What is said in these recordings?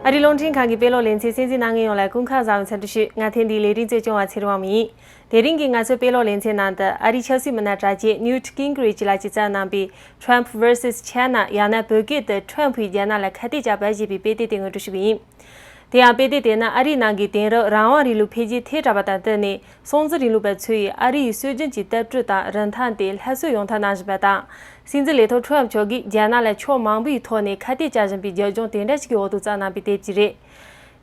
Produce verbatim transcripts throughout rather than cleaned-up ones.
ཨ་རིའི་རླུང་འཕྲིན་ཁང་གི་དཔེ་ཀློག་ལེ་ཚན་གསན་གཟིགས་གནང་མཁན་ཡོངས་ལ་སྐུ་ཁམས་བཟང་བའི་འཚམས་འདྲི་ཞུ། ང་ཐེངས་འདིའི་ལས་རིམ་གཙོ་སྐྱོང་བ་ཚེ་རིང་དབང་མོ་ཡིན། དེ་རིང་གི་ང་ཚོའི་དཔེ་ཀློག་ལེ་ཚན་ནང་དུ་ཨ་རིའི་ཆབ་སྲིད་མི་སྣ་གྲགས་ཅན་ནིའུ་ཊི་གིང་གི་རིཇ་ལགས་ཀྱིས་བརྩམས་གནང་པའི་Trump versus China ཡང་ན་བོད་སྐད་དུ་ཁྲོམ་ཕུའི་རྒྱ་ནག་ལ་ཁ་གཏད་བཅག་པ་ཞེས་པའི་དཔེ་དེབ་དེ་ངོ་སྤྲོད་ཞུ་གི་ཡིན། དེ་ཡང་དཔེ་དེབ་དེ་ནི་ཨ་རིའི་ནང་གི་དེང་རབས་རང་དབང་རིང་ལུགས་འཕེལ་རྒྱས་ཐལ་དྲགས་པ་དང་བསྟུན་ནས་སྲོང་བཙན་རིང་ལུགས་པ་ཚོས་ཨ་རི་ཡི་སྲོལ་རྒྱུན་གྱི་ལྟ་གྲུབ་དང་རིན་ཐང་དེ་སླར་གསོ་ཡོང་ཐབས་གནང་བཞིན་པ་དང་། སྲིད་འཛིན་ལས་ཐོག་ཁྲོམ་མཆོག་གིས་རྒྱ་ནག་ལ་ཕྱོགས་མང་པོའི་ཐོག་ནས་ཁ་གཏད་བཅག་བཞིན་པའི་རྒྱབ་ལྗོངས་དེ་འདྲ་ཞིག་གི་འོག་ཏུ་བརྩམས་གནང་པའི་དེབ་ཅིག་རེད།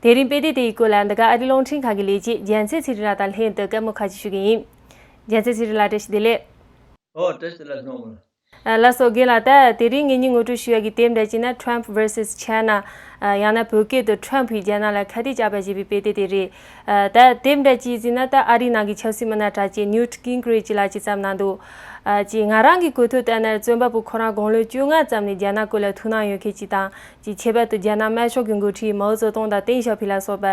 དེ་རིང་དཔེ་དེབ་དེ་ཡི་སྐོར་ལ་འདི་ག་ཨ་རིའི་རླུང་འཕྲིན་ཁང་གི་ལས་བྱེད་རྒྱལ་མཚན་ཚེ་རིང་ལགས་དང་ལྷན་དུ་བཀའ་མོལ་ཁ་ཤས་ཞུ་གི་ཡིན། རྒྱལ་མཚན་ཚེ་རིང་ལགས་བཀྲ་ཤིས་བདེ་ལེགས། ཨོ་བཀྲ་ཤིས་བདེ་ལེགས་ནོར་བུ། ལགས་སོ་རྒན་ལགས། ད་དེ་རིང་ངེད་གཉིས་ངོ་སྤྲོད་ཞུ་ཡག་གི་དེབ་འདྲ་ཅིག་ན་Trump versus China ཡང་ན་བོད་སྐད་དུ་ཁྲོམ་ཕུའི་རྒྱ་ནག་ལ་ཁ་གཏད་བཅག་པ་ཞེས་པའི་དཔེ་དེབ་དེ་རེད། ད་དེབ་འདྲ་ཅིག་ཟིན་ན་ད་ཨ་རིའི་ནང་གི་ཆབ་སྲིད་མི་སྣ་གྲགས་ཅན་ནིའུ་ཊི་གིང་གི་རིཇ་ལགས་ཀྱིས་བརྩམས་གནང་འདུག་ཅིག་ང་རང་གི་གོ་ཐོས་ལྟར་ན་རྩོམ་པ་པོ་ཁོ་རང་དགུང་ལོ་བཅོ་ལྔ་ཙམ་ནས་རྒྱ་ནག་སྐོར་ལ་ཐུགས་སྣང་ཡོད་མཁན་ཅིག་དང་ཅིག་ཁྱད་པར་དུ་རྒྱ་ནག་དམར་ཤོག་གི་འགོ་ཁྲིད་མའོ་ཙེ་ཏུང་དང་ཏེང་ཞའོ་ཕིང་ལ་སོགས་པ་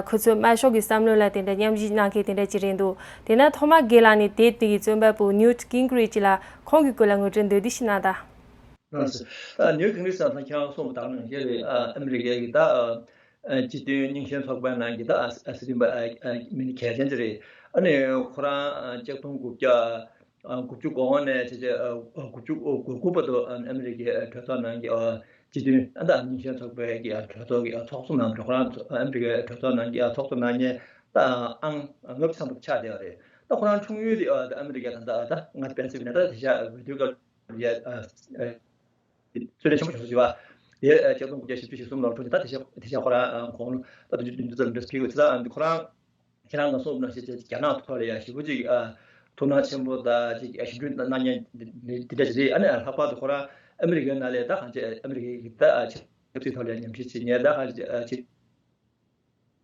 ཁོ་ཚོའི་དམར་ཤོག་གི་བསམ་བློ་ལ་དེ་འདྲ་མཉམ་ཞུགས་གནང་མཁན་དེ་འདྲ་ཅིག་རེད་འདུག་དེས་ན་ཐོག་མར་རྒན་ལགས་ནས་དེབ་དེ་གི་རྩོམ་པ་པོ་ནིའུ་ཊི་གིང་གི་རིཇ་ལགས་ཁོང་གི་སྐོར་ལ་ངོ་སྤྲོད་མདོར་བསྡུས་ཤིག་གནང་དང་། ལགས་སོ། ཨ་ནིའུ་ཊི་གིང་གི་རིཇ་ལགས་ཁྱེད་རང་གསུངས་པ་དང་ནང་བཞིན་རེད། ཨ་ཨ་མི་རི་ཀའི་གི་ད་ཨ་སྤྱི་མཐུན་རྙིང་ཞེན་ཚོགས་པའི་ནང་གི་ད་ཨ་ཨ་སྲིད་འཛིན་པ་ཨ་ཨ་མི་སྣ་གལ་ཆེན་ཅིག་རེད། ཨ་ནི་ཁོ་རང་ཨ་ཆིག་སྟོང་དགུ་བརྒྱ་ཨ་དགུ་བཅུ་གོ་ལྔ་ནས་བྱས་བྱས་ཨ་དགུ་བཅུ་གོ་དགུ་བར་དུ་ཨ་ཨ་མི་རི་ཀའི་ཨ་གྲོས་ཚོགས་ནང་གི་ཨ་སྤྱི་མཐུན་ཨ་ད་རྙིང་ཞེན་ཚོགས་པའི་གི་ཨ་གྲོས་ཚོགས་ཀྱི་ཨ་ཚོགས་གཙོ་གནང་། ཁོ་རང་ཨ་ཨ་མི་རི་ཀའི་གྲོས་ཚོགས་ནང་གི་ཨ་ཚོགས་གཙོ་གནང་མཁན་ད་ཨང་ལྔ་བཅུ་ཐམ་པ་ཆགས་བསྡད་པ་རེད། ད་ཁོ་རང་འཁྲུངས་ཡུལ་དེ་ཨ་ད་ཨ་མི་རི་ཀ་ད་ད་ད་ང་པེན་སིལ་ཝེ་ནི་ཡ་ད་དེ་ཤ་བོད་དུས་སྐབས་ཡ་ཨ་ཨ་རྩོད་གླེང་ཆེན་པོ་བྱུང་ཟེར་བ། དེ་ཨ་ཆིག་སྟོང་དགུ་བརྒྱ་བཞི་བཅུ་ཞེ་གསུམ་ལོར་འཁྲུངས་ཏེ་ད་དེ་ཤ་དེ་ཤ་ཁོ་རང་ཨ་དགུང་ལོ་ད་དུང་བདུན་ཅུ་ཙམ་འདྲ་ཕེབས་ཡོད་ཙང་ཁོ་རང་ཁྱེད་རང་ལ་གསུངས་ན་ཞེས་བྱས་རྒྱ་ནག་ཐོག་ལ་ཡ་ཞེ་པོ་ཅིག་ཨ་ཐུགས་སྣང་ཆེན་པོ་དང་ཅིག་ཨ་ཞིབ་འཇུག་གནང་མཁན་འདི་འདི་འདྲ་ཞིག་རེད། ཨ་ནི་ལྷག་པར་དུ་ཁོ་རང་ཨ་མི་རི་ཀའི་ནང་ལ་ད་གང་ཅི་ཨ་མི་རི་ཀའི་ད་ཨ་ཆབ་སྲིད་ཐོག་ལ་ཉམས་ཞིབ་བྱེད་མཁན་ད་གང་ཅི་ཨ་ཅིག་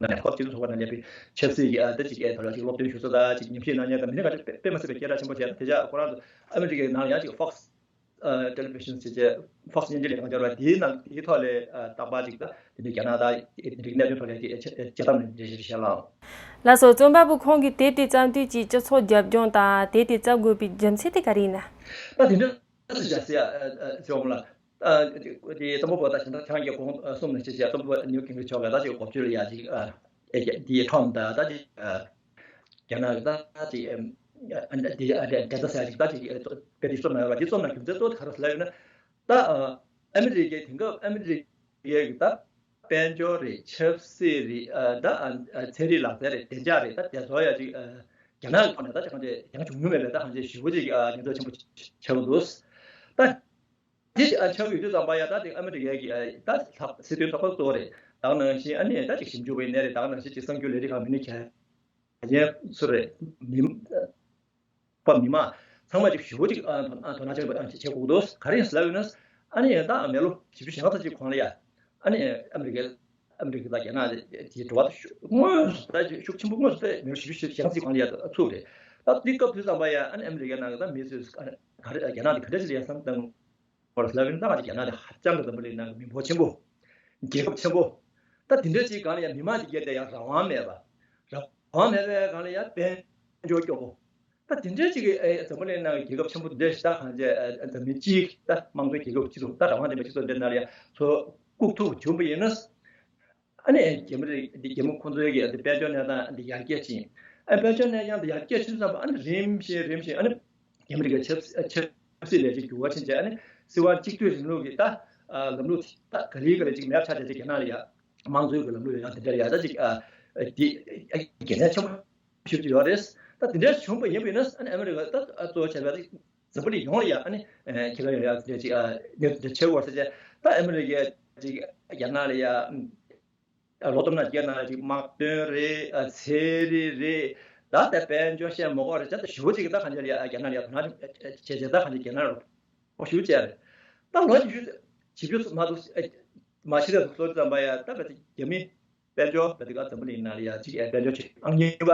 ནང་ཡང་ཁོ་སྤྱི་ཚོགས་ཚོགས་པ་ནང་ལས་པའི་ཆབ་སྲིད་ཀྱི་ཨ་ད་ཅིག་ཨེ་ཐོག་ལ་ཅིག་སློབ་སྟོན་ཞུ་ས་དང་ཅིག་ཉམས་ཞིབ་གནང་མཁན་དང་མི་སྣ་ཁ་ཅིག་དཔེ་དཔེ་མ་སྲིད་པའི་སྐད་གྲགས་ཆེན་པོ་བྱས། དེ་ཆ་ཁོ་རང་ཚོ་ཨ་མི་རི་ཀའི་ནང་ལ་ཡང་ཅིག་Fox ཨ་Television ཟེར་བྱས་Fox བརྙན་འཕྲིན་ལས་ཁང་སྦྱོར་བ་དེའི་ནང་དེའི་ཐོག་ལས་ཨ་རྟག་པར་ཅིག་ད་དེ་འདྲའི་རྒྱ་ནག་དང་དེ་འདྲའི་གནད་དོན་ཐོག་ལས་ཅིག་ཨེ་ཆ་ཨེ་དཔྱད་གཏམ་ནས་འགྲེལ་བཤད་བྱས་ལ། ལགས་སོ། རྩོམ་པ་པོ་ཁོང་གིས་དེབ་དེ་བརྩམས་དུས་ཀྱི་སྤྱི་ཚོགས་རྒྱབ་ལྗོངས་དང་དེབ་དེ་བརྩམས་དགོས་པའི་རྒྱུ་མཚན་དེ་ག་རེ་ཡིན་ན། ད་དེ་འདྲ་ཟེར་བྱ་ཟེར་ཡ་ཨ་ཨ་ཟེར་བ་མ་ལ། ཨ་དེ་རྩོམ་པ་པོ་ད་གཞན་དག་ཁྱེད་རང་གིས་གོང་ཨ་གསུངས་ནང་བཞིན་བྱས་རྩོམ་པ་པོ་ནིའུ་ཊི་གིང་གི་རིཇ་ལགས་ད་ཅིག་འགོ་བརྗོད་ལ་ཡ་ཅིག་ཨ་ཨེ་དེའི་ཁྲོམ་ད་ད་ཅིག་ཨ་རྒྱ་ནག་གི་ད་ཅིག་ཨ་དེ་ཨ་དེ་དེ་ད་ཟེར་ཡ་ཅིག་ད་ཅིག་ཨ་དཔེ་དེ་རྩོམ་གནང་ཡོད་པ་དེ་རྩོམ་གནང་རྒྱུ་མཚན་གཙོ་བོ་དེ་ག་རེ་ཟེར་ལབ་ཡོད་ན། ད་ཨ་ཨ་མི་རི་ཀའི་དེང་སྐབས་ཨ་མི་རི་ཀའི་གི་ད་དཔལ་འབྱོར་རེད། ཆབ་སྲིད་རེད། ཨ་ད་ཨ་ཚན་རིག་ལག་རྩལ་རེད། བདེ་འཇགས་རེད། ད་དེ་ཚོ་ཡ་ཅིག་ཨ་རྒྱ་ནག་གི་ཐོག་ནས་ད་ཅིག་གང་ཅི་ཡང་བྱུང་མྱོང་མེད་པའི་ད་གང་ཅི་ཞེ་པོ་ཅིག་ཨ་ཉེན་ཚབས་ཆེན་པོ་ཆགས་ཀྱི་འདུག་ད་དེ་ཨ་ཆགས་ཀྱི་ཡོད་དུས་ཙམ་པ་ཡ་ད་དེ་ཨ་མི་རི་ཀའི་གི་ཨ་ད་ལྷག་སྲིད་དོན་ཚོགས་པ་གཙོ་བོ་རེད། ད་ག་ནང་བཞིན་ཨ་ནི་ད་ཅིག་ཞིབ་འཇུག་པ་ཡིན་ནའི་རེད། ད་ག་ནང་བཞིན་ཅིག་གསར་འགྱུར་ལས་རིགས་ཁག་མི་སྣ་གལ་ཆེན་ཚོ་རེད། མི་པ་མི་མང་ཚང་མ་ཅིག་ཞེ་པོ་ཅིག་ཨ་དོ་སྣང་ཆེན་པོ་ཨ་ཅིག་བྱེད་དགོས་ཀྱི་འདུག་ག་རེ་ཡིན་ཟེར་ལབ་ཡོད་ན། ཨ་ནི་ད་མི་ལོ་བཞི་བཅུ་ཞེ་ལྔ་ཙམ་ཅིག་གོང་ལ་ཡ་ཨ་ནི་ཨ་མི་རི་ཀའི་ཨ་མི་རི་ཀ་དང་རྒྱ་ནག་དེ་འགྲོ་བ་དང་དངོས་སུ་ད་ཤུགས་ཆེན་པོ་དངོས་སུ་ད་མི་ལོ་བཞི་བཅུ་ཞེ་ལྔ་ཙམ་གོང་ལ་ཡ་ཚུགས་རེད། ད་དེ་སྐབས་དུས་ཙམ་པ་ཡ་ཨ་ནི་ཨ་མི་རི་ཀའི་ནང་གི་ད་མི་ཚོས་ག་རེ་རྒྱ་ནག་དེ་ག་འདྲ་ཞིག་ལ་ཡ་བསམ་བཏང་བར་ལབ་ཡིན་ན། ད་ང་ཚོ་རྒྱ་ནག་དེ་ཧ་ཅང་གི་འཛམ་བུ་གླིང་ནང་གི་མི་འབོར་ཆེན་པོ། རྒྱལ་ཁབ་ཆེན་པོ། ད་དེ་འདྲ་ཅིག་སྒང་ལ་ཡང་མི་མང་དེ་གས་དེ་ཡང་རང་དབང་མེད་པ། རང་དབང་མེད་པའི་སྒང་ལ་ཡང་དཔལ་འབྱོར་སྐྱོ་པོ། ད་དེ་འདྲ་ཅིག་གི་ཨེ་འཛམ་བུ་གླིང་ནང་གི་རྒྱལ་ཁབ་ཆེན་པོ་དེ་འདྲ་ཞིག་ད་གང་ཅི་ཨེ་འཛམ་གླིང་སྤྱིའི་ད་དམངས་གཙོའི་རྒྱལ་ཁབ་སྤྱི་ཚོགས་ད་རང་དབང་ལྡན་པའི་སྤྱི་ཚོགས་འདི་ནང་ལ་ཡང་ཚུར་བཀུག་ཐུབ་བྱུང་བ་ཡིན་ན། ཨ་ནི་རྒྱ་མི་རིགས་འདི་རྒྱ་མི་ཁོང་ཚོའི་གི་འདི་དཔལ་འབྱོར་གནས་སྟངས་འདི་ཡར་རྒྱས་ཕྱིན། ཨ་དཔལ་འབྱོར་གནས་སྟངས་འདི་ཡར་རྒྱས་ཕྱིན་ཙམ་པ་ཨ་ནི་རིམ་བཞིན་རིམ་བཞིན་ཨ་ནི་རྒྱ་མི་རིགས་ཀྱི་ཆབ་ཆབ་སྲིད་ལས་ཀྱི་འགྱུར་བ་ཕྱིན་རྗེས་ཨ་ནི་སྲིད་དབང་གཅིག་སྡུད་རིང་ལུགས་ཀྱི་ད་ལམ་ལུགས་ད་ག་ལེ་ག་ལེ་ཅིག་མེད་པ་ཆགས་རྗེས་རྒྱ་ནག་ལ་ཡ་དམངས་གཙོའི་གི་ལམ་ལུགས་ཡང་དེ་འདྲ་ཡ་ད་ཅིག་འདི་དགེ་མཚན་ཆེན་པོ་ཞིག་ཡོད་རེད། ད་དེ་འདྲ་བྱུང་བ་ཡིན་པ་ཡིན་ན་ཨ་ནི་ཨ་མི་རི་ཀ་ད་གཙོ་བོ་བྱས་པ་འཛམ་བུ་གླིང་ཡོངས་ལ་ཡ་ཨ་ནི་ཁྱེད་རང་ཡོང་ཡ་དེ་འདྲ་ཅིག་ནས་དེ་འདྲ་བྱེད་དགོས་ཟེར་བྱས་ད་ཨ་མི་རི་ཀས་ཅིག་རྒྱ་ནག་ལ་ཡ། ལོ་སྟོང་ཕྲག་བརྒྱད་ནང་ལ་ཅིག་དམག་དོན་རེད། ཨ་ཚན་རིག་རེད། ད་ལྟ་དཔལ་འབྱོར་བཤད་མ་དགོས་རེད། ད་ཞེ་པོ་ཅིག་ད་གང་ཅི་ལ་ཡ་རྒྱ་ནག་ལ་ཡ་དོ་སྣང་བྱས་བྱས་ད་གང་ཅི་རྒྱ་ནག་ལ་ཨོ་ཞེ་པོ་བྱས་རེད། ད་ལོ་བཞི་བཅུ་ཞེ་བཅུ་མ་གཏོགས་མ་ཕྱི་ལ་སོང་ཙམ་པ་ཡ་ད་བས་རྒྱ་མི་དཔལ་འབྱོར་བས་དེ་ག་འཛམ་བུ་གླིང་ནང་ལ་ཡ་ཅིག་ཨ་དཔལ་འབྱོར་ཆེ་ཨང་གཉིས་པ་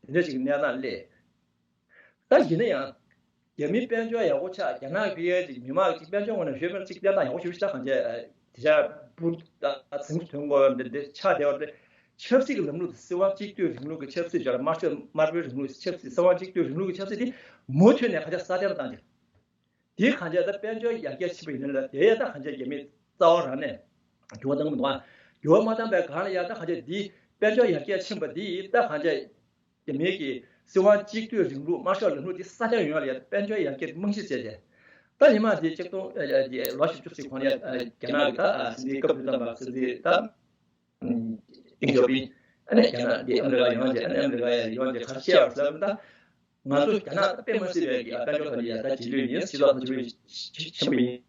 དེ་འདྲ་ཅིག་གནས་སྟངས་སླེབས། ད་ཡིན་ན་ཡང་། རྒྱ་མིའི་དཔལ་འབྱོར་ཡག་པོ་ཆགས། རྒྱ་ནག་གི་ཅིག་མི་དམངས་ཀྱི་དཔལ་འབྱོར་ངོས་ནས་ཤོད་པའི་ཅིག་གནས་སྟངས་ཡག་པོ་ཞེ་པོ་ཞིག་ཆགས། གང་བྱས་དེ་ཆ་འབུར་ཟིང་དུ་ཐོན་དགོས་འདི་འདི་ཆགས་བསྡད་པ་རེད། ཆབ་སྲིད་ཀྱི་ལམ་ལུགས་དེ་སྲིད་དབང་གཅིག་སྡུད་རིང་ལུགས་ཀྱི་ཆབ་སྲིད་སྦྱོར་དམར་ཤོག་དམར་པོའི་རིང་ལུགས་ཀྱི་ཆབ་སྲིད་སྲིད་དབང་གཅིག་སྡུད་རིང་ལུགས་ཀྱི་ཆབ་སྲིད་དེ་མུ་མཐུད་ནས་གང་བྱས་སྲ་བརྟན་དུ་བཏང་རྒྱུ། དེ་གང་བྱས་ད་དཔལ་འབྱོར་ཡར་རྒྱས་ཕྱིན་པ་ཡིན་ན་ལ་དེ་ཡ་ད་གང་བྱས་རྒྱ་མིས་རྩ་བ་རང་ནས་འགྱུར་བ་གཏང་གི་མི་འདུག་ཨ། འགྱུར་བ་མ་བཏང་པའི་སྒང་ལ་ཡ་ད་གང་ཅི་འདི་དཔལ་འབྱོར་ཡར་རྒྱས་ཕྱིན་པ་འདི་ད་གང་ཅི་རྒྱ་མི་གི་སྲིད་དབང་གཅིག་སྡུད་རིང་ལུགས་དམར་ཤོག་ལམ་ལུགས་འདི་ས་ཆ་ཡོངས་ལ་ཡ་དཔལ་འབྱོར་ཡར་རྒྱས་རྨང་གཞི་བྱས་ཏེ། ད་ཉི་མ་འདི་ཆིག་སྟོང་ལོ་བཞི་བཅུ་ཞེ་གོང་ལ་ཡ་རྒྱ་ནག་གི་ད་སྲིད་འཛིན་སྐབས་དུས་ཙམ་པ་སྲིད་འཛིན་ད་ཏིང་ཞའོ་ཕིང་། ཨ་ནི་རྒྱ་ནག་འདི་ཨ་མི་རི་ཀ་ཡོང་རྗེས་ཨ་ནི་ཨ་མི་རི་ཀ་ཡ་ཡོང་རྗེས་ག་རེ་བཤད་པ་ཟེར་ན། ད་ང་ཚོ་རྒྱ་ནག་དཔེ་མ་སྲིད་པའི་གི་དཔལ་འབྱོར་ཐོག་ནས་ཡ་ད་རྗེས་ལུས་ཡིན། སྤྱི་ཚོགས་ཐོག་རྗེས་ལུས་ཆེན་པོ་ཡིན།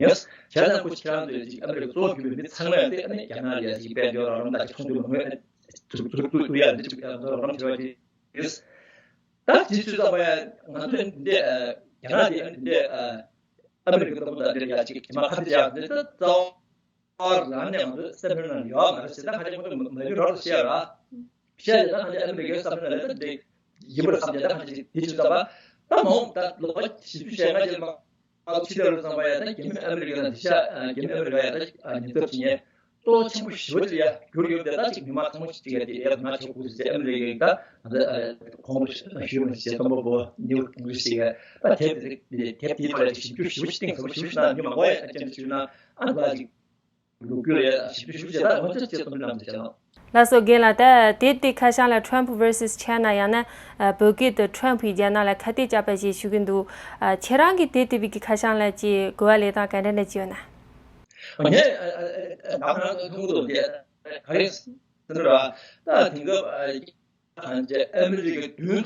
བྱས་ཙང་ཁོ་ཁྱེད་རང་ཚོས་ཅིག་ཨ་མི་རི་ཀ་གཙོ་བོ་གྱུར་པའི་མི་ཚང་མས་དེ་ཨ་ནི་རྒྱ་ནག་ལ་ཡ་ཅིག་དཔལ་འབྱོར་རོགས་རམ་དང་ཅིག་ཚོང་དོན་མ་དངུལ་ཚུར་ཚུར་ཚུར་ཡ་འདི་ཅིག་རོགས་རམ་བྱེད་པ་ཅིག་ཡིན། ད་དེ་ཚོས་ད་བ་ཡ་ང་ཚོས་འདི་རྒྱ་ནག་དེ་ཨ་ནི་འདི་ཨ་མི་རི་ཀ་ལྟ་བུ་དང་འདི་ཡ་ཅིག་རྗེས་མ་ཁ་གཏད་བཅག་འདི་ད་རྩ་བ་རང་ནས་ང་ཚོའི་སེམས་ནང་ཡོད་མ་རེད་ཟེར། ད་ཁ་ཅིག་ཁོང་ཚོ་མ་ཡུལ་རོགས་ལ་བཤད་ར། བཤད་ཡོད། ད་ཁ་ཅིག་ཨ་མི་རི་ཀའི་བསམ་བློ་ལ་ད་འདི་ཡིན་པར་བསམ་ཡོད། ད་ཁ་ཅིག་འདི་ཅིག་བསམ་པ། ད་མ་འོངས་ད་ལོ་བཞི་བཅུ་ཞེ་ལྔ་རྗེས་མ་ཕྱི་ལོགས་ལ་བསམ་པ་ཡ། ད་རྒྱ་མི་ཨ་མི་རི་ཀ་དང་འདི་ཤ་རྒྱ་མི་ཨ་མི་རི་ཀ་ཡ་ད་ཉེ་ཚབ་བྱེད་མཁན་གཙོ་བོ་ཆེན་པོ་ཞེ་པོ་ཅིག་ཡ་གྱུར་ཡོད་པ་དེ། ད་ཅིག་མི་མང་ཚང་མ་ཞིག་ཅིག་ཡ་དེ་ཡ་ང་ཆོག་གི་ཟེར། ཨ་མི་རི་ཀའི་ད་ང་ཚོ་གོང་དུ་ཞུས་མ་ཞེས་དམ་པ་པོ་ནིའུ་ཀོང་རེ་སི་ཞིག་ཡ་ད་དེབ་དེ་དེབ་དེའི་ཐོག་ལ་ཅིག་ཞིབ་འཇུག་ཞེ་པོ་ཅིག་གཏིང་ཟབ་པོ་ཞེ་པོ་ཅིག་གནང་། མི་མང་པོ་ཡ་ཅན་ཞུས་ན་ཨ་ང་ཅིག་ལོ་རྒྱུས་ལ་ཞིབ་འཇུག་ཞིབ་འཇུག་བྱས། ད་འོན་ཀྱང་ཅེས་གཏོང་རྒྱུ་ལམ་དུ་བྱས་ན། ལགས་སོ། རྒན་ལགས། ད་དེབ་དེ་ཁ་བྱང་ལ་Trump versus China ཡང་ན་ཨ་བོད་སྐད་དུ་ཁྲོམ་ཕུའི་རྒྱ་ནག་ལ་ཁ་གཏད་བཅག་པ་ཞེས་ཞུ་གི་འདུག་ཨ་ཁྱེད་རང་གིས་དེབ་དེ་བོད་སྐད་ཁ་བྱང་ལ་ཅིག་གོ་བ་ལེན་སྟངས་ག་འདྲ་འདྲ་ཅིག་ཡོད་ན། ངས་ཨ་ཨ་ཨ་ད་ག་རང་མཐོང་གི་འདུག་དེ། ག་རེ་ཟེར་ན་ར། ད་དེང་སྐབས་ཨ་གང་ཅི་ཨ་མི་རི་ཀའི་མདུན་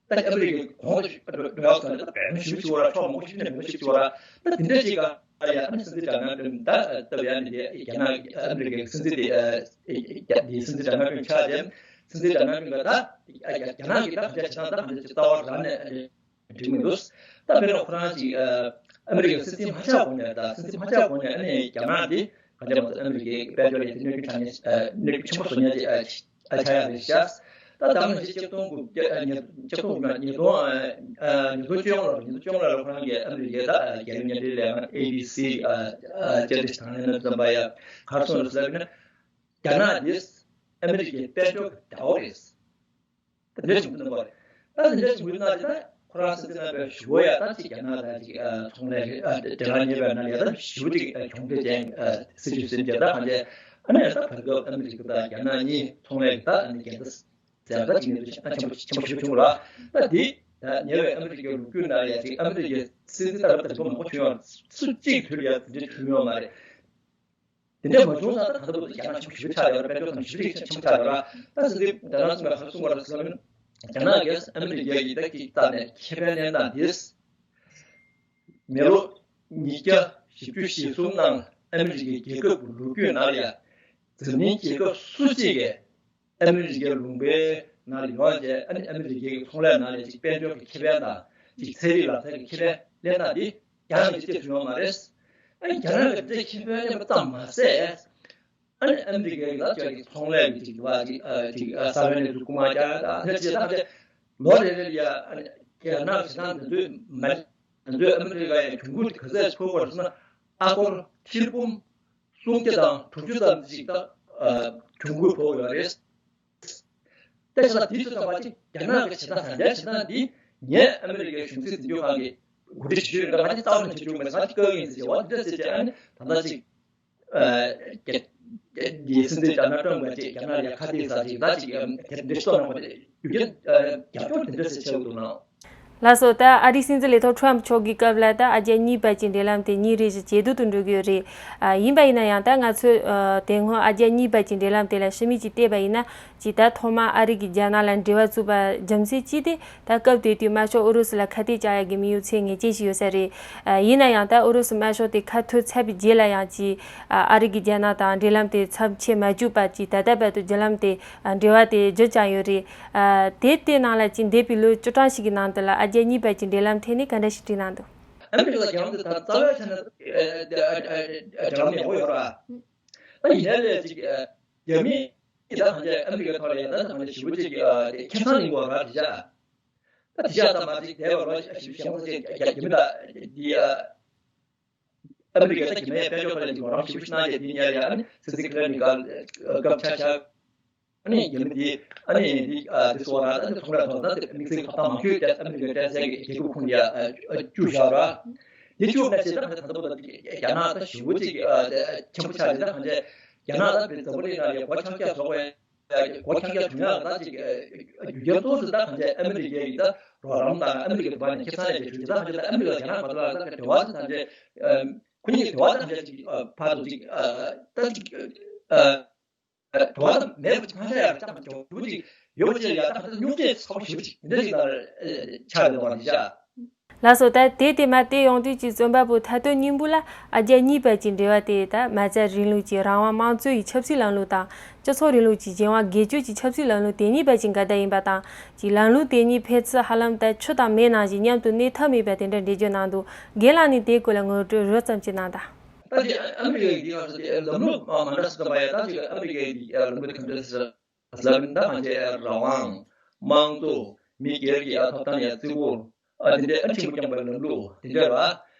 ད་ཨ་མི་རི་ཀའི་གོང་དུ་འགྲོ་ཡག་ཟེར་ན་ད་བོད་མི་ཞེ་པོ་ཅིག་ཡོད་ར། ཕྱོགས་མང་པོ་ཞིག་ནས་བོད་མི་ཞེ་པོ་ཅིག་ཡོད་ར། ད་དེ་འདྲ་ཅིག་ག་ཡ་ཨ་ནི་སྲིད་འཛིན་ཌོ་ནལ་ཊམ་ད་ལྟ་བ་ཡ་ནི་དེ་རྒྱ་ནག་ཨ་མི་རི་ཀའི་སྲིད་འཛིན་དེ་ཨ་དེ་སྲིད་འཛིན་ཌོ་ནལ་ཊམ་ཆགས་ཏེ། སྲིད་འཛིན་ཌོ་ནལ་ཊམ་ག་ད་རྒྱ་རྒྱ་ནག་གི་ད་ག་འདྲ་བྱེད་སྟངས་ད་ག་འདྲ་ཅིག་རྩ་བ་རང་ནས་འགྲིག་མི་འདུག་ད་དཔེར་ན་ཁོ་རང་ཅིག་ཨ་མི་རི་ཀའི་སྲིད་འཛིན་མ་ཆགས་གོང་ནས། ད་སྲིད་འཛིན་མ་ཆགས་གོང་ནས་ཨ་ནི་རྒྱ་ནག་འདི་ག་འདྲ་མ་ཟད་ཨ་མི་རི་ཀའི་དཔལ་འབྱོར་ཡིན་གྱི་གནོད་སྐྱོན་ཆགས་མཁན་གནོད་སྐྱོན་ཆེན་པོ་བཟོ་མཁན་ཅིག་ཨ་ཆགས་ཡག་རེད་ཤག་ད་ད་ལྟ་ཆིག་སྟོང་དགུ་བརྒྱ་ཉིས་ཆིག་སྟོང་དགུ་བརྒྱ་ཉིས་སྟོང་ཉིས་སྟོང་བཅོ་ལྔ་ལོར། ཉིས་སྟོང་བཅོ་ལྔ་ལོར་ཁོ་རང་གིས་ཨ་མི་རི་ཀའི་ད་རྒྱལ་ཡོངས་མཉམ་འབྲེལ་ལས་ཁང་ཨེ་ཌི་སི་ཨ་ཨ་བཅར་འདྲི་དང་ལེན་གནང་དུས་ཙམ་པ་ཡ་ག་རེ་གསུངས་རེད་ཟེར་ན། རྒྱ་ནག་འདི་ཨ་མི་རི་ཀའི་དཔལ་འབྱོར་གྱི་དགྲ་བོ་རེད། ད་འདྲ་བྱུང་གི་འདུག་པ་རེད། ད་འདི་འདྲ་བྱུང་གི་ན་དེ་ད་ཁོ་རང་སྲིད་འཛིན་རྣམ་པས་ཞུ་བ་ཡ་ད་ཅིག་རྒྱ་ནག་དང་ཅིག་ཨ་ཚོང་ལས་ཨ་འབྲེལ་བ་གཉེར་བའི་ནང་ལ་ཡ་ད་ཞུ་ཅིག་ཨ་གྱོང་གུད་ཅན་ཨ་སྲིད་ཇུས་ཟིན་བྱས། ད་གང་ཅི་ཨ་ནི་ད་བར་སྐབས་ཨ་མི་རི་ཀ་དང་རྒྱ་ནག་གཉིས་ཚོང་ལས་ཀྱི་ད་ཨ་ནི་འགལ་ཟླ་ཟེར་ད་ཅིག་ནས་ད་ཆེན་པོ་ཆེན་པོ་ཞིག་བྱུང་ར། ད་འདི་ད་ཉེ་བའི་ཨ་མི་རི་ཀའི་ལོ་རྒྱུས་ནང་ལ་ཡ་ཅིག་ཨ་མི་རི་ཀའི་སྲིད་འཛིན་ད་རབ་དང་རིམ་པ་མང་པོ་བྱུང་ཡོད་ར། སུ་གཅིག་དུས་ལ་ཡ་དེ་འདྲ་བྱུང་ཡོད་མ་རེད། དེ་འདྲ་མ་བྱུང་ཙང་ད་ད་ལྟ་བར་དུ་རྒྱ་ནག་ཆེན་པོ་ཞེ་པོ་ཆགས་ཡོད་རེད། དཔལ་འབྱོར་ཐོག་ནས་ཞེ་པོ་ཅིག་ཆེན་པོ་ཆགས་ཡོད་རེད། ད་སྲིད་འཛིན་ཌོ་ནལ་ཊམ་ག་རེ་གསུངས་པ་རེད་ཟེར་ན། རྒྱ་ནག་གིས་ཨ་མི་རི་ཀའི་ཡི་ད་ཀྱི་རྩ་ནས་ཁེ་ཕན་ལེན་སྟངས་དེ། མི་ལོ་ཉིས་བརྒྱ་བཞི་བཅུ་ཞེ་གསུམ་ནང་ཨ་མི་རི་ཀའི་རྒྱལ་ཁབ་ཀྱི་ལོ་རྒྱུས་ནང་ལ་ཡ་འཛམ་གླིང་རྒྱལ་ཁབ་སུ་གཅིག་གིས་ཨ་མི་རི་ཀའི་ལུང་པའི་ནང་ལ་ཡོང་བྱས། ཨ་ནི་ཨ་མི་རི་ཀའི་ཚོང་ལས་ནང་ལ་ཅིག་དཔལ་འབྱོར་གྱི་ཁེ་ཕན་དང་ཅིག་ཚན་རིག་ལག་རྩལ་གྱི་ཁེ་ཕན་ལེན་སྟངས་འདི་རྒྱ་ནག་གིས་ཅིག་བྱུང་བ་མ་རེད། ཨ་ནི་རྒྱ་ནག་གིས་དེ་ཁེ་ཕན་ལེན་པ་ཙམ་མ་ཟད། ཨ་ནི་ཨ་མི་རི་ཀའི་ལ་ཅིག་ཚོང་ལས་ཀྱི་ཅིག་བ་ཅིག་ཨ་ཅིག་ཨ་ས་བོན་ནས་ཚུར་རྐུ་མ་རྒྱག་ཡ་དང་། དེ་ཅིག་ད་ལྟ་ལོ་རེ་རེ་ལ་ཡ་ཨ་ནི་རྒྱ་ནག་གི་ད་དུང་མ་ད་དུང་ཨ་མི་རི་ཀ་ཡ་གྱོང་གུད་ག་ཚད་ཕོག་པ་རེད་ཟེར་ན། ཨ་སྒོར་ཐེར་འབུམ་སུམ་བརྒྱ་དང་དྲུག་ཅུ་ཙམ་ཅིག་ད་ཨ་གྱོང་གུད་ཕོག་ཡོད་རེད། དེ་ཕྱིན་ལ་དེ་ཚོ་ཚང་མ་ཅིག་རྒྱ་ནག་གི་བྱེད་སྟངས་དང་འདྲ་བྱེད་སྟངས་འདི་ངས་ཨ་མི་རི་ཀའི་གཞུང་སྲིད་འཛིན་སྐྱོང་ཁང་གི་འགོ་ཁྲིད་བྱེད་རྒྱུ་ཡིན་ན་ང་ཅིག་རྩ་བ་ནས་བྱེད་རྒྱུ་མེད། ང་ཅིག་བཀག་ཡིན་ཟེར་བྱས་པ་འདི་འདྲ་ཟེར་བྱས། ཨ་ནི་ད་ལྟ་ཅིག་ཨ་རྒྱ་རྒྱ་འདི་སྲིད་འཛིན་ཌོ་ནལ་ཊམ་གྱིས་ཅིག་རྒྱ་ནག་ལ་ཁ་གཏད་ཟ་ཅིག་ད་ཅིག་ཨ་དེ་འདྲ་ཤོར་ན་ཁོ་རྒྱབ་སྐྱོར་ཨ་རྒྱབ་སྐྱོར་དེ་འདྲ་ཟེར་བྱས་འདུག་ན། ལགས་སོ། ད་ཨ་རིའི་སྲིད་འཛིན་ལས་ཐོག་ཊམ་མཆོག་གི་སྐབས་ལ་ད་ཨ་རྒྱ་གཉིས་བར་གྱི་འབྲེལ་ལམ་དེ་ཉིན་རེ་བཞིན་ཇེ་སྡུག་ཏུ་འགྲོ་གི་ཡོད་རེད། ཨ་ཡིན་པ་ཡིན་ན་ཡང་ད་ང་ཚོས་ཨ་དེ་སྔོན་ཨ་རྒྱ་གཉིས་བར་གྱི་འབྲེལ་ལམ་དེ་ལ་ཞིབ་མོ་ཅིག་བལྟས་པ་ཡིན་ན། ཅིག་ད་ཐོག་མར་ཨ་རི་གིས་རྒྱ་ནག་ལ་འབྲེལ་བ་བཙུགས་པ་རྒྱུ་མཚན་གཅིག་དེ་ད་སྐབས་དེ་དུས་དམར་ཤོག་ཨུ་རུ་སུ་ལ་ཁ་གཏད་བཅག་ཡག་གི་དམིགས་ཡུལ་ཚད་ངེས་ཅན་ཞིག་ཡོད་ས་རེད། ཨ་ཡིན་ན་ཡང་ད་ཨུ་རུ་སུ་དམར་ཤོག་དེ་ཁ་འཐོར་ཚར་བའི་རྗེས་ལ་ཡང་ཅིག་ཨ་ཨ་རི་གིས་རྒྱ་ནག་དང་འབྲེལ་ལམ་དེ་མཚམས་ཆད་མ་བཅུག་པ་ཅིག་ད་ལྟ་བར་དུ་བརྒྱུད་ལམ་དེ་ཨ་འབྲེལ་བ་དེ་བརྒྱུད་བཞིན་ཡོད་རེད། ཨ་དེ་དེ་ནང་ལ་ཅིག་འདས་པའི་ལོ་བཅུ་གྲངས་ཤིག་གི་ནང་དུ་ལ་ཨ་རྒྱ་གཉིས་བར་གྱི་འབྲེལ་ལམ་ཐད་ནས་ག་འདྲ་ཞིག་བྲིས་གནང་འདུག་ཨ་མི་རི་ཀ་དང་རྒྱ་ནག་དེ་ད་རྩ་བའི་ཆ་ནས་འབྲེལ་ལམ་ཡག་པོ་ཡོད་ར། ད་ཡིན་ནའི་ལས་ཅིག་རྒྱ་མི་ད་གང་ཅི་ཨ་མི་རི་ཀའི་ཐོག་ལ་ཡ་ད་གང་ཅི་ཞེ་པོ་ཅིག་ཁེ་བཟང་ལེན་དགོས་ར། དེ་བཞག་ད་དེ་བཞག་ད་མ་ཅིག་དེ་བ་ར་ཞེ་པོ་ཅིག་རྒྱ་མི་ད་འདི་ཨ་མི་རི་ཀས་ད་རྒྱ་མིའི་དཔལ་འབྱོར་ཐོག་ལ་ཅིག་རོགས་རམ་ཞེ་པོ་ཞིག་གནང་རྗེས། དེ་ཉར་ཡ་ཨ་ནི་སྲིད་འཛིན་ཁི་ལེན་ནི་ག་སྐབས་ཆ་བཞག་ཨ་ནི་རྒྱ་མི་འདི་ཨ་ནི་འདི་ཨ་འདི་སོགས་ར་ཨ་ནི་ཚོང་ལས་ཐོག་ད་དམིགས་བསལ་གྱི་ཐོབ་ཐང་མང་ཤོས་དེ་ཨ་མི་རི་ཀའི་སྤྲད་སའི་རྒྱལ་ཁབ་ཁོངས་ལ་ཨ་བཅུག་བཞག་ར། འདི་བཅུག་ན་ཆེ་ད་ད་ད་ད་རྒྱ་ནག་ད་ཞེ་པོ་ཅིག་ཨ་ཆེན་པོ་ཆགས་རེད། ད་གང་ཅི་ རྒྱ་ནག་ད་འཛམ་བུ་གླིང་ནང་ལ་སྒོ་ཆག་ཆག་བཟོ་བའི་སྒོ་ཁྱང་རྒྱ་དུང་ཡག་ད་ཅིག་རྒྱུ་རྐྱེན་གཙོ་བོ་ད་གང་ཅི་ཨ་མི་རི་ཀའི་ད་རོགས་རམ་དང་ཨ་མི་རི་ཀའི་འདུ་བ་ནས་ཁེ་ས་ནས་ཅིག་གྲོས་ཆོད་ད་གང་ཅི་ད་ཨ་མི་རི་ཀ་རྒྱ་ནག་བར་དུ་ལ་ད་འབྲེལ་བ་ད་གང་ཅི་ཁོ་གཉིས་འབྲེལ་བ་ད་གང་ཅི་ཅིག་ཕར་དུ་ཅིག་ད་ཅིག་འབྲེལ་བ་ད་མེད་པ་ཅིག་ཧ་ཤ་ཡག་ཅང་ཅོག་ཅིག་ཡོད་པ་ཅིག་ཡ་ད་གང་ཅི་སྨྱུག་རྩེ་ཚ་པོ་ཞེ་པོ་ཅིག་འདི་ཅིག་ལ་ཆགས་ཡོད་པ་འདི་ཤ། ལགས་སོ། ད་དེ་དེ་མ་དེ་ཡོང་དུས་ཀྱི་རྩོམ་པ་པོ་ཐ་དོན་སྙིང་པོ་ལ་ཨ་རྒྱ་གཉིས་བར་གྱི་འབྲེལ་བ་དེ་ད་མ་རྩ་རིང་ལུགས་ཀྱི་རང་དབང་དམངས་གཙོ་ཡི་ཆབ་སྲིད་ལམ་ལུགས་དང་སྤྱི་ཚོགས་རིང་ལུགས་ཀྱི་གཞན་དབང་སྒེར་གཅོད་ཀྱི་ཆབ་སྲིད་ལམ་ལུགས་དེ་གཉིས་བར་གྱི་འགལ་ཟླ་ཡིན་པ་དང་། གྱི་ལམ་ལུགས་དེ་གཉིས་ཕན་ཚུན་ཧ་ལམ་ད་ཆུ་དང་མེའི་ནང་བཞིན་མཉམ་དུ་གནས་ཐབས་མེད་པ་དེ་འདྲ་འགྲེལ་བརྗོད་གནང་འདུག་རྒན་ལགས་ནས་དེའི་སྐོར་ལ་ངོ་སྤྲོད་རོབ་ཙམ་ཅིག་གནང་དང་། ད་ཅི་ཨ་མི་རི་ཀའི་འདི་ང་ཚོ་དེ་ལམ་ལུགས་མ་འདྲ་ཟེར་བ་ཡ་ད་ཅི་ཨ་མི་རི་ཀའི་འདི་ལམ་ལུགས་དེ་ག་འདྲ་ཟེར། ལབ་ན་ད་ང་ཚོའི་རང་དབང་། དམངས་གཙོ། མི་སྒེར་གྱི་ཨ་ཐོབ་ཐང་ཡ་བརྩི་བཀུར། ཨ་དེ་འདྲའི་ཨ་ཁྲིམས་སྐྱོང་བའི་ལམ་ལུགས་དེ་འདྲ་ར།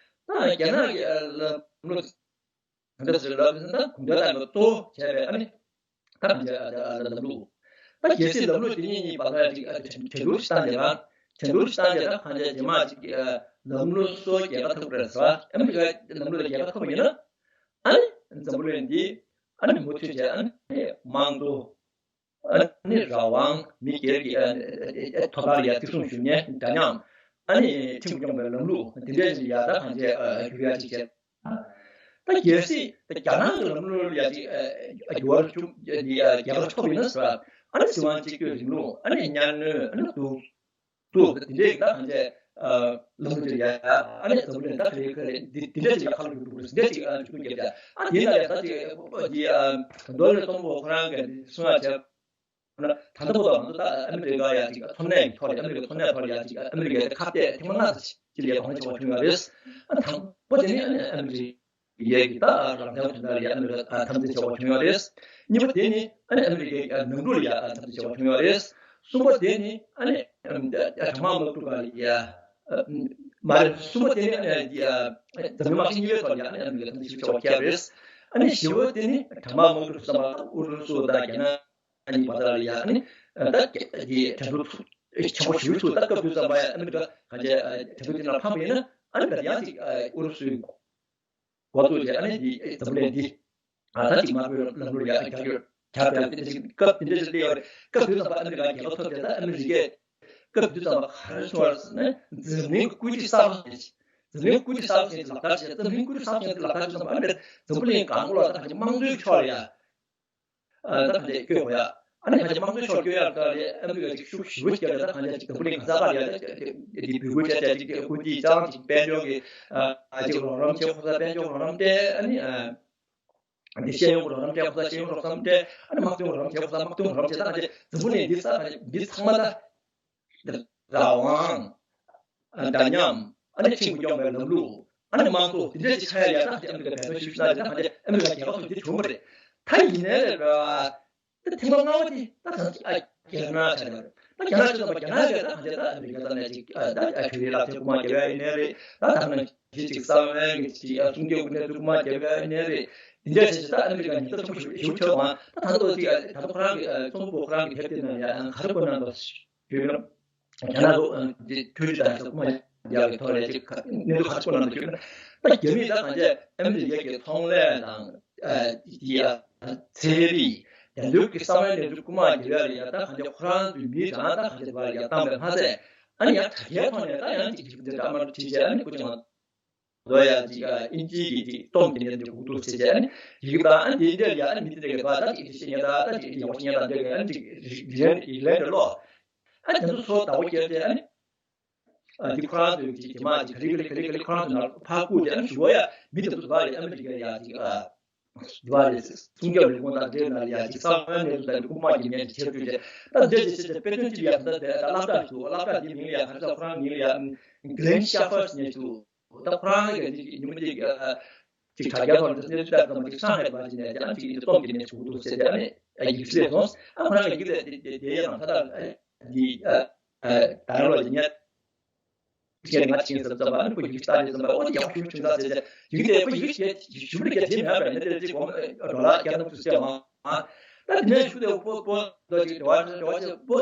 ད་རྒྱ་ནག་གི་ཨ་ལམ་ལུགས་ག་འདྲ་ཟེར་ལབ་ན་ད་གུང་ཁྲན་ཏང་གིས་གཙོ་བོ་བྱས་པའི་ཨ་ནི་ད་ང་ཚོའི་ཨ་ལམ་ལུགས། ད་གལ་སྲིད་ལམ་ལུགས་དེ་གཉིས་གཉིས་བར་ལ་ཅིག་ཨ་གྲོས་བསྡུར་ཞིག་བཏང་རྗེས་ར། གྲོས་བསྡུར་ཞིག་བཏང་རྗེས་ད་ང་ཚོའི་རྗེས་མ་ཅིག་ཨ་ལམ་ལུགས་སོགས་རྒྱལ་ཁ་ཐོབ་རེད་ཟེར་བ། ཨ་མི་རི་ཀའི་ལམ་ལུགས་ལ་རྒྱལ་ཁ་ཐོབ་པ་ཡིན་ན། ཨ་ནི་འཛམ་བུ་གླིང་འདི་ཨ་ནི་མུ་མཐུད་བྱས་ཨ་ནི་དམངས་གཙོ། ཨ་ནི་རང་དབང་མི་སྒེར་གྱི་ཨ་ཨ་ཐོབ་ཐང་ལ་ཡ་བརྩི་སྲུང་ཞུ་མཁན་འདྲ་མཉམ། ཨ་ནི་ཁྲིམས་སྐྱོང་བའི་ལམ་ལུགས་འདི་འདྲ་ཞིག་ཡ་ད་གང་ཅི་ཨ་འགྱུར་ཡ་ཅིག་བྱས། ད་གལ་སྲིད་ད་རྒྱ་ནག་གི་ལམ་ལུགས་ལ་ཡ་ཅིག་ཨ་འགྱུར་བ་བྱུང་འདི་ཨ་རྒྱལ་ཁ་ཐོབ་ཡིན་ན་ཟེར་བ། ཨ་ནི་སྲིད་དབང་གཅིག་གྱུར་རིང་ལུགས། ཨ་ནི་གཉའ་གནོན། ཨ་ནི་སྡུག་སྡུག་དེ་འདྲའི་ད་གང་ཅི་ཨ་ལམ་ལུགས་ཅིག་ཡ། ཨ་ནི་འཛམ་བུ་གླིང་ད་ག་རེ་ག་རེ་འདི་འདི་འདྲ་ཅིག་ཁ་ལོ་སྒྱུར་འདུག་འདི་འདྲ་ཅིག་ཨ་འཇུག་རྒྱབ་ཅག་ཨ་འདི་ན་ཡ་ད་ཅིག་འདི་ཨ་ད་མདོ་ལས་གཏོང་པོ་ཁོ་རང་གི་གསུང་ཡ་བྱས། ད་ལྟ་བར་དུ་ང་ཚོ་ད་ཨ་མི་རི་ཀ་ཡ་ཅིག་ཐོན་ལས་ཀྱི་ཐོག་ལ་ཨ་མི་རི་ཀའི་ཐོན་ལས་ཐོག་ལ་ཡ་ཅིག་ཨ་མི་རི་ཀའི་ཁ་གཏད་ཐེངས་མ་ལྔ་ཙམ་ཅིག་ལ་གོང་ཆེ་བ་བྱུང་ཡོད་རེད། ཨ་དང་པོ་དེ་ནི་ཨ་ནི་ཨ་མི་རི་ཀའི་ད་རང་བཙན་དོན་དག་ལ་ཡ་ཨ་མི་རི་ཀ་འཐབ་འཛིང་བྱེད་པ་བྱུང་ཡོད་རེད། གཉིས་པ་དེ་ནི་ཨ་ནི་ཨ་མི་རི་ཀའི་ནང་ཁུལ་ལ་ཡ་འཐབ་འཛིང་བྱེད་པ་བྱུང་ཡོད་རེད། གསུམ་པ་དེ་ནི་ཨ་ནི་གྲངས་མང་དམག་འཁྲུག་སྒང་ལ་ཡ་མ་རེད། གསུམ་པ་དེ་ནི་ཨ་ནི་འཛམ་གླིང་དམག་ཆེན་གཉིས་པའི་ཐོག་ལ་ཡ་ཨ་ནི་ཨ་མི་རི་ཀ་འཐབ་འཛིང་ཞིབ་ཆ་བ་ཁྱེར་རེད། ཨ་ནི་བཞི་པ་དེ་ནི་གྲངས་མང་དམག་འཁྲུག་བསམ་པ་ཨུ་རུ་སུ་དང་རྒྱ་ནག་གཉིས་བར་ལ་ཡ་ཨ་ནི་ད་གྱི་དྲན་གསོ་ཆེན་པོ་ཞིག་ཐུག་ད་སྐབས་དུས་ཙམ་པ་ཡ་ཨ་མི་རི་ཀ་གང་ཅི་དྲན་གསོ་དེ་ནང་ཕངས་པ་ཡིན་ན་ཨ་ནི་ད་ཡང་ཅིག་ཨུ་རུ་སུའི་འགོ་བཙུགས་རྗེས་ཨ་ནི་འདི་འཛམ་བུ་གླིང་འདི་ཨ་ད་ཅིག་དམར་པོའི་ལམ་ལུགས་ཡ་རྒྱག་ཡོད་རྒྱག་པའི་དེ་ཅིག་སྐབས་དེ་འདྲ་ཞིག་སླེབས་ཡོད་རེད། སྐབས་དུས་ཙམ་པ་ཨ་མི་རི་ཀ་རྒྱལ་ཁ་ཐོབ་རྗེས་ད་ཨ་མི་རི་ཀས་སྐབས་དུས་ཙམ་པ་ག་རེ་བྱུང་བ་རེད་ཟེར་ན་འཛམ་གླིང་སྐུལ་འདེད་གསར་པ་ཞིག་འཛམ་གླིང་སྐུལ་འདེད་གསར་པ་ཞིག་ལག་བསྟར་བྱས། འཛམ་གླིང་སྐུལ་འདེད་གསར་པ་ཞིག་ལག་བསྟར་བྱས་ཙང་ཨ་མི་རི་འཛམ་བུ་གླིང་གང་གོ་ལ་ད་ག་ཅིག་དམངས་གཙོའི་ཕྱོགས་ལ་ཡ། ཨ་ད་ག་འདྲས་བསྐྱོད་དགོས་ཡ། ཨ་ནི་ང་ཚོ་དམངས་གཙོའི་ཕྱོགས་བསྐྱོད་ཡ་ལ་ཨ་མི་རི་ཀ་ཅིག་ཤུགས་ཞེ་པོ་བསྐྱོད་ཡ། ད་གང་ཅི་ཅིག་འཛམ་བུ་གླིང་ག་ས་ག་ལ་ཡ་ཅིག་འདི་འབོད་སྐུལ་བྱས་བྱས་ཅིག་སྐུལ་འདེད་ཅང་ཅིག་དཔལ་འབྱོར་གྱི་ཨ་ཅིག་རོགས་རམ་བྱེད་ཁོ་ས་དཔལ་འབྱོར་རོགས་རམ་སྤྲད། ཨ་ནི་ཨ་འདི་ཤེས་ཡོན་གྱི་རོགས་རམ་སྤྲད་ཁོ་ས་ཤེས་ཡོན་རོགས་རམ་སྤྲད། ཨ་ནི་དམག་དོན་རོགས་རམ་བྱེད་ཁོ་ས་དམག་དོན་རོགས་རམ་བྱེད། ད་གང་ཅི་འཛམ་བུ་གླིང་འདི་ས་ག་འདི་ཚང་མ་ད། རང་དབང་། འདྲ་མཉམ། ཨ་ནི་ཁྲིམས་སྐྱོང་བའི་ལམ་ལུགས། ཨ་ནི་དམངས་གཙོ་འདི་འདྲ་ཅིག་ཆགས་ཡ་ཡ་ད་ཨ་མི་རི་ཀ་འབད་བརྩོན་ཞུ་ཞུ་ན་ད་ཨ་མི་རི་ཀ་རྒྱལ་ཁབ་ཐོག་འདི་བྱུང་བ་རེད། ད་ཡིན་ནའི་རེད་ར། ད་ཐེངས་མ་ལྔ་པ་དེ་ད་ད་ཨ་རྒྱ་ནག་ཆགས་ཡོད་རེད། ད་རྒྱ་ནག་ཆགས་ཡོད་ད་རྒྱ་ནག་གིས་ད་ད་ཨ་མི་རི་ཀ་ད་ནས་ཅིག་ཨ་ད་ཨ་ཁུ་རི་ལག་ཁྱེར་རྐུ་མ་རྒྱབ་ཡ་ཡིན་ནའི་རེད། ད་ད་ནང་བཞིན་ཅིག་ས་བོན་གྱི་ཅིག་ཨ་སྲུང་སྐྱོབ་ཀྱི་གནས་ཚུལ་རྐུ་མ་རྒྱབ་ཡ་ཡིན་ནའི་རེད། འདི་འདྲ་བྱས་བྱས་ད་ཨ་མི་རི་ཀ་ཉེན་བརྡ་ཆེན་པོ་ཞེ་པོ་ཞེ་པོ་བྱས་པ། ད་ད་ལྟ་ཅིག་ཨ་ད་ལྟ་ཁོ་རང་གི་ཨ་རྩོམ་པ་པོ་ཁོ་རང་གི་དེབ་དེ་ནང་ཡ་ག་རེ་བཀོད་གནང་འདུག་ཞུས་ན། རྒྱ་ནག་ལོ་འདི་ཐོས་རྒྱུ་དང་ཞོག་ཁུག་མ་རྒྱག་གི་ཐོག་ལས་ཅིག་གནས་ཚུལ་ཁ་ཅིག་སྐོར་ནང་དུ་ཞུས་ན། ད་རྒྱ་མིས་ད་གང་ཅི་ཨ་མི་རི་ཀའི་ཚོང་ལས་དང་ཨ་ཡ་ཚན་རིག་དེ་ཚོའི་གི་གསང་བའི་གནས་ཚུལ་རྐུ་མ་རྒྱག་ཡ་ལ་ཡ་ད་གང་ཅི་ཁོ་རང་ཚོའི་མི་རང་ད་གང་ཅི་བ་ལ་ཡ་བཏང་བའི་མ་ཚད། ཨ་ནི་ཡང་དྲ་རྒྱའི་ཐོག་ནས་ད་ཡང་ཅིག་ཞིབ་འཇུག་འདྲ་མ་འདྲ་བྲིས་བྱས། ཨ་ནི་སྐུ་ཅང་ལོ་ཡ་ཅིག་ཨིན་ཇིའི་གི་ཅིག་རྩོམ་དེ་འདྲ་འདི་འགོ་འཛུགས་བྱས་བྱས། ཨ་ནི་ཡི་གེ་དང་ཨ་ནི་དེ་འདྲ་ཡ་ཨ་ནི་མི་དེ་འདྲ་གི་བ་ད་ཅིག་ཨིན་ཇི་ཤེས་མཁན་དང་ད་ཅིག་ཨིན་ཇི་ཡག་པོ་ཤེས་མཁན་དང་འདྲ་གི་ཨ་ནི་ཅིག་ཡིག་ལན་ཡིག་ལན་འདྲ་ཀློག་ཨ་དེ་ཚོ་ཚོ་ཟླ་བོ་བརྒྱད་དེ་ཨ་ནི། ཨ་འདི་ཁོ་རང་ཚོའི་ཅིག་དེ་མ་ཅིག་ག་ལེ་ག་ལེ་ག་ལེ་ག་ལེ་ཁོ་རང་ཚོ་ནང་ཕར་བཀུག་སྟེ། ཨ་ནི་ཞུ་བ་ཡ་མི་དེ་ཚོ་འདི་བ་ལས་ཨ་མི་རི་ཀའི་ཡ་ཅིག་ཨ་འདི་བ་ལས་སྲུང་སྐྱོབ་ལས་ཁུངས་དང་འབྲེལ་ན་ཡ་ཅིག་གསང་བའི་གནས་ཚུལ་དང་རྐུ་མ་གྱི་ངན་བྱེད་དུས་ཅིག་ད་འདྲ་ཅིག་བྱེད་ཅིག་དཔེ་མཚོན་ཅིག་ཡ་ད་ལྟ་དེ་ད་སློབ་གྲྭ་ཞིག་འདུག་སློབ་གྲྭ་དེ་མིང་ལ་ཡ་ག་རེ་ཟེར། ཁོ་རང་མིང་ལ་ཡ་Glenn Shepherd་ཟེར་མཁན་ཞིག་འདུག་ད་ཁོ་རང་གི་ཅིག་ཉིན་མོ་ཅིག་ཨ་ཅིག་དྲ་རྒྱ་ཐོག་ལ་གནས་ཚུལ་སྤེལ་ཙམ་ཅིག་ཧྲང་ཧའེ་བ་ཅིག་ནས་ཀྱང་ཅིག་ཅིག་རྩོམ་དེ་ནས་བྱུང་འདུག་ཟེར་ཏེ། ཨ་ནི་ཡིག་སླེབས་སོང་། ཨ་ཁོ་རང་གི་ཡིག་སླེབས་དེ་དེ་དེ་ཡང་ད་ལྟ་འདི་ཨ་ཨ་ད་རང་ལ་ཉན། ཁྱེད་ང་ཅིག་ཡིན་བསམ་བསམ་པ། ཨ་ནི་ཁོ་ཡིག་ལྟ་ནས་བསམ་པ། ཨོ་དེ་ཡག་ཞུ་ཆུང་ས་ཟེར་ཏེ། ཡིག་དེ་ཁོ་ཡིག་ཞེ་ཞུ་ལ་གལ་ཆེ་མེད་པ་ནི་དེ་ཅིག་གོང་ཌོ་ལར་བརྒྱ་ཐམ་ཅུ་བསྲེས་མ། ད་དེ་ནས་ཞུ་དེ་པོ་པོ་ད་ཅིག་དྲི་བ་དྲི་བ་ཆེ་པོ་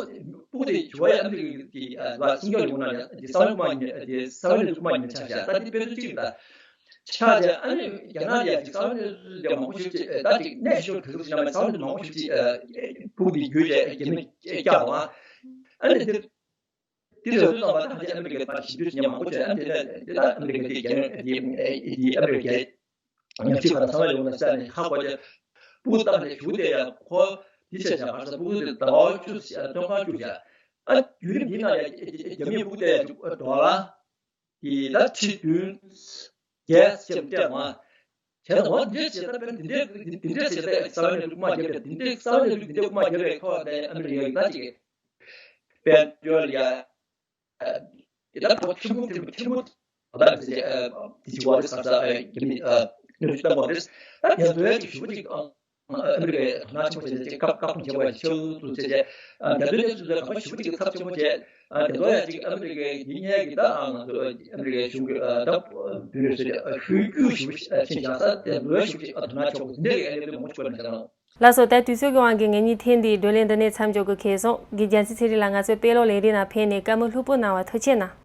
པུ་དེ་ཞུ་བ་ཡང་དེ་གི་ཨ་སྲུང་སྐྱོབ་ཡོང་ན་ཡང་དེ་གསང་བའི་དམག་ཉེ་དེ་གསང་བའི་དམག་ཉེ་ཆ་བཞག་ད་དེ་དཔེ་མཚོན་གཅིག་རེད་ད། ཆགས་བྱས། ཨ་ནི་རྒྱ་ནག་ལ་ཡ་ཅིག་གསང་བའི་གནས་ཚུལ་དེ་མང་པོ་ཞིག་ཅིག་ད་ཅིག་གནས་ཤོར་གི་ཟེར་ན་མ། གསང་བའི་གནས་ཚུལ་མང་པོ་ཞིག་ཅིག་ཕྲུ་གུ་དེ་བརྒྱུད་བྱས་རྒྱ་མིས་བསྐྱལ་བ། ཨ་ནི་དེ་དེ་ལས་ཚུལ་བཏང་བ་ད་ཧ་ཅང་ཨ་མི་རི་ཀའི་ད་ཞིབ་འཇུག་བྱེད་མཁན་མང་པོ་བྱས། ཨ་ནི་དེ་ནས་དེ་ད་ཨ་མི་རི་ཀ་དེ་རྒྱ་དེ་དེ་ཨ་མི་རི་ཀའི་ཉམས་ཞིབ་པ་དང་གསང་བའི་ལས་ཁུངས་ལ་བཤད་ནས་ཧ་གོ་བྱས། ཕྲུ་གུ་བཏང་ནས་གཞུག་དེ་ཡང་ཁོ་དེ་བྱས་བྱས་ག་རེ་ཟེར། ཕྲུ་གུ་དེ་ཟླ་བ་བཅུ་སྟོན་ཁ་བཅུག་བྱས། ཨ་བརྒྱུད་རིམ་འདི་ནང་ཡང་རྒྱ་མིས་ཕྲུ་གུ་དེ་ཡང་ཌོ་ལར་དེ་ད་ཁྲི་བདུན་བརྒྱད་ཙམ་སྤྲད་འོང་། བྱས་ཙང་འོ་འདི་འདྲ་བྱས་ད། དཔེར་འདི་འདྲ་འདི་འདྲ་བྱས་ད་གསང་བའི་གནས་ཚུལ་མ་བརྒྱབ་པའི། འདི་འདྲའི་གསང་བའི་གནས་ཚུལ་འདི་འདྲ་མ་བརྒྱབ་པའི་ཐོག་ནས་ཨ་མི་རི་ཀའི་ད་ཅིག་དཔལ་འབྱོར་ལ་ཡ་ཨ་ད་ཕོ་ཐེར་འབུམ་ཐེར་འབུམ་ཐེར་འབུམ་ད་ཟེར་བྱས། ཨ་དེ་ཅིག་བ་རེད་ཟེར་ས། ཨ་རྒྱ་མི་ཨ་གནས་ཚུལ་བཏང་བ་རེད། ད་དེ་ཚོའི་ཅིག་ཞུ་བ་ཅིག་ཨ་ཨ་མི་རི་ཀའི་དོ་སྣང་ཆེན་པོ་བྱས་ཏེ་བཀག་བཀག་སྡོམ་བྱས་པ་ཞིག་ཆགས་འདུག་ཟེར་བྱས། ཨ་དེ་ཚོའི་གནས་ཚུལ་ཚོ་ག་པར་ཞུ་བ་ཅིག་ཚབས་ཆེན་པོ་བྱས། ཨ་དེ་ཚོ་ཡང་ཅིག་ཨ་མི་རི་ཀའི་འདི་སྔོན་གྱི་ད་ང་ཚོ་ཨ་མི་རི་ཀའི་གཞུང་གི་ཨ་ད་བུ་རེ་ཟེར་བྱས། ཨ་ཤུགས་རྒྱུགས་ཞུ་བ་ཅིག་ཨ་ཕྱིན་བཞག་ས་དེ་ཚོའི་ཞུ་བ་ཅིག་ཨ་དོ་སྣང་ཆེན་པོ་འདི་འདྲའི་གནས་ཚུལ་མང་པོ་ཞིག་བཀོད་ནས་བཞག་ན། ལགས་སོ། ད་དུས་ཚོད་ཀྱི་དབང་གིས་ངེད་གཉིས་ཐེངས་འདིའི་བགྲོ་གླེང་འདི་ནས་མཚམས་འཇོག་དགོས་ཁེལ་སོང་། དགེ་རྒན་ཚེ་ཚེ་རིང་ལགས་ང་ཚོའི་དཔེ་ཀློག་ལས་རིགས་ནང་ཕེབས་ནས་བཀའ་མོལ་ལྷུག་པོ་གནང་བར་ཐུགས་རྗེ་གནང་།